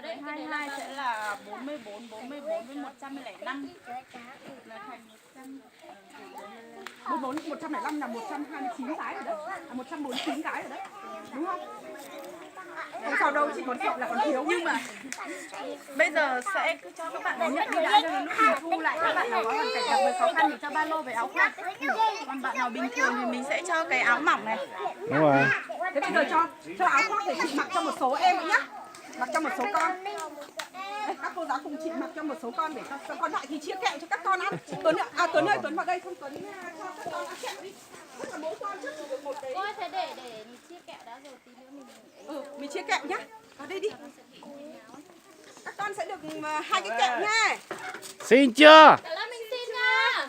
Hai hai sẽ là bốn mươi bốn, bốn mươi bốn với một trăm lẻ năm là thành một trăm, bốn bốn, một trăm lẻ năm là một trăm hai mươi chín cái rồi đấy. À, một trăm bốn mươi chín cái rồi đấy. Đúng không? Không sao đâu, chị còn sợ là còn thiếu. Nhưng mà bây giờ sẽ cứ cho các bạn ấy nhận đi đã, rồi lúc mình thu lại các bạn nào có hoàn cảnh đặc biệt khó khăn thì cho ba lô với áo khoác. Còn bạn nào bình thường thì mình sẽ cho cái áo mỏng này. Đúng rồi. Thế bây giờ cho cho áo khoác để chị mặc cho một số em nhá. Mặc cho một số con. Đây, các cô giáo cùng chị mặc cho một số con để cho, cho con lại thì chia kẹo cho các con ăn. Tuấn, à, Tuấn ơi, Tuấn vào đây, xong Tuấn, à, cho các con ăn kẹo đi. Tức là mỗi con chắc chỉ được một cái. Ôi, thế để, để mình chia kẹo đã rồi tí nữa mình ấy. Ừ, mình chia kẹo nhá. Vào đây đi. Các con sẽ được, à, hai cái kẹo nha. Xin chưa? Cả lớp mình xin nha.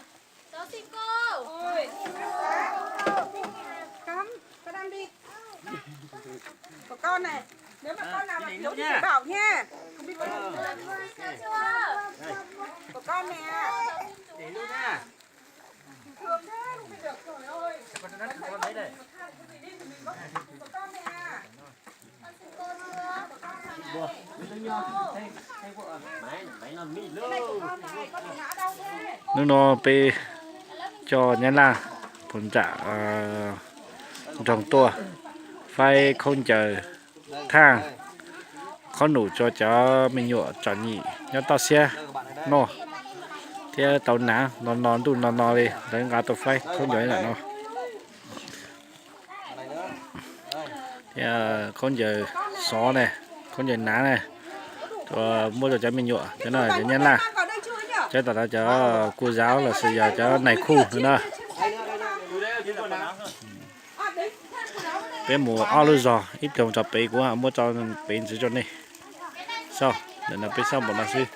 Cháu xin cô. Ôi, cắm, con ăn đi. Của con này, nếu mà con nào mà thiếu thì phải bảo nha. Không biết con. Của con nè. Để luôn nha. Bình thường thế, không biết được, trời ơi. Con ăn cho con đấy này. Của con nè. Hnub no peb coj nyab laj phoo nram nroog tuaj faib khaub ncaws, thaj, qhob noom rau cov me nyuam tsom nyem nyob toj siab noj thiab tau hnav no no ntuj no no li, lawv nqa tuaj faib khaub ncaws ntawm no. Thiab khaub ncaws xov ne, khaub ncaws hnav ne, muab rau cov me nyuam, cov no cov nyab laj, cov tom no cov kua zauv los sis yog cov nais khu no na. Peb mus ob lub zog, ib pliag tso pem kuv muab tso pem ntxiv rau nej. Xauj, ntawm no peb xauj npaum no xwb.